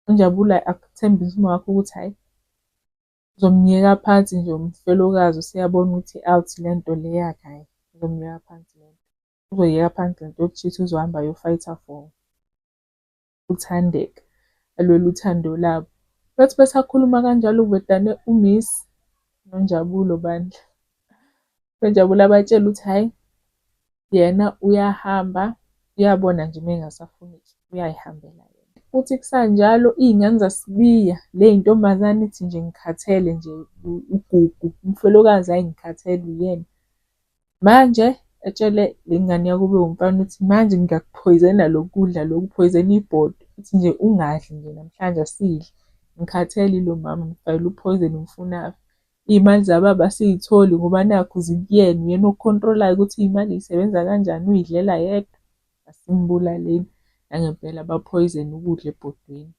UNjabulo akuthembise umawakhe ukuthi hhayi uzomyeka phansi nje umfelokazi useyabona ukuthi out le nto le yakhe hhayi uzomyeka phansi le nto. Uzoyeka phansi le nto yoku-cheat-a uzohamba ayo-fight-a for uThandeka, alwele uthando labo. Bethi besakhuluma kanjalo kuvedane uMiss noNjabulo bandla. UNjabulo abatshele ukuthi hhayi yena uyahamba uyabona nje uma engasafuneki uyay'hambela yena. Kuthi kusanjalo iy'ngane zaSibiya le y'ntombazane ithi nje ngikhathele nje uGugu umfelokazi hhayi ngikhathele uyena. Manje etshele le ngane yakubo ewumfana ukuthi manje ngingakuphoyizena lokhu kudla lokhu, uphoyizena ibhodo. Ithi nje ungadli nje namhlanje asidli. Ngikhathele ilo mama ngifakele uphoyizeni ngifuna afe. Iy'mali zababa asiy'tholi ngoba nakhu zikuyena, uyena okhontrolayo ukuthi iy'mali y'sebenza kanjani, uy'dlela yedwa. Asimbulaleni. Nangempela baphoyizena ukudla ebhodweni.